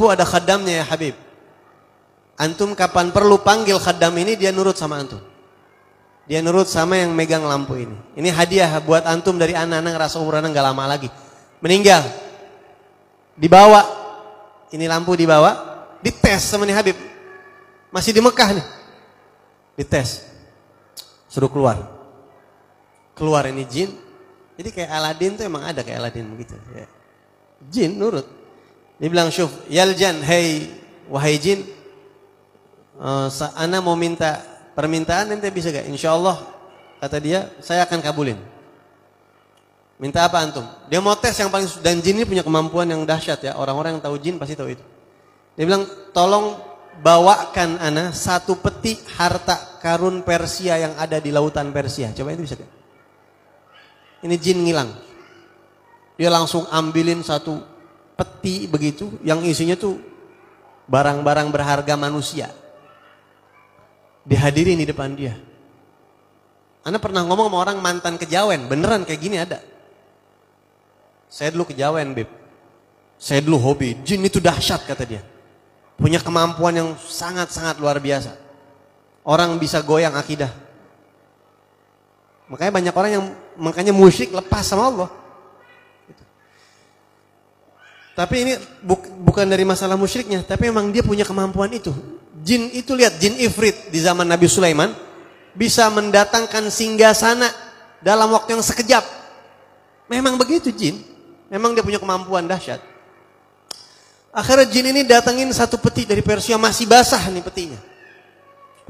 lampu ada khaddamnya ya Habib. Antum kapan perlu panggil khaddam ini, dia nurut sama antum. Dia nurut sama yang megang lampu ini. Ini hadiah buat antum dari anak-anak ngerasa umurnya nggak lama lagi. Meninggal. Dibawa. Ini lampu dibawa. Dites sama nih Habib. Masih di Mekah nih. Dites. Suruh keluar. Keluar ini jin. Jadi kayak Aladin tuh emang ada kayak Aladin begitu. Ya. Jin nurut. Dia bilang, syuf, yaljan, hey, wahai jin. Ana mau minta permintaan, ente bisa gak? Insya Allah, kata dia, saya akan kabulin. Minta apa antum? Dia mau tes yang paling, dan jin ini punya kemampuan yang dahsyat ya. Orang-orang yang tahu jin pasti tahu itu. Dia bilang, tolong bawakan ana satu peti harta karun Persia yang ada di lautan Persia. Coba itu bisa gak? Ini jin ngilang. Dia langsung ambilin satu peti begitu, yang isinya tuh barang-barang berharga manusia. Dihadirin di depan dia. Ana pernah ngomong sama orang mantan kejawen, beneran kayak gini ada. Saya dulu kejawen, Beb. Saya dulu hobi, jin itu dahsyat kata dia. Punya kemampuan yang sangat-sangat luar biasa. Orang bisa goyang akidah. Makanya banyak orang yang makanya musyrik lepas sama Allah. Tapi ini bukan dari masalah musyriknya, tapi memang dia punya kemampuan itu. Jin itu lihat, jin ifrit di zaman Nabi Sulaiman bisa mendatangkan singgasana dalam waktu yang sekejap. Memang begitu jin. Memang dia punya kemampuan dahsyat. Akhirnya jin ini datangin satu peti dari Persia, masih basah nih petinya.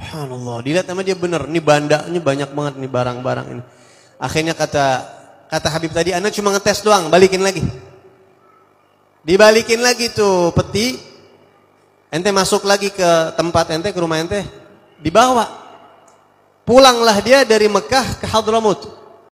Subhanallah, dilihat sama dia bener, ini bandanya banyak banget nih barang-barang ini. Akhirnya kata Habib tadi, ana cuma ngetes doang, balikin lagi. Dibalikin lagi tuh peti. Ente masuk lagi ke tempat ente, ke rumah ente, dibawa. Pulanglah dia dari Mekah ke Hadramut.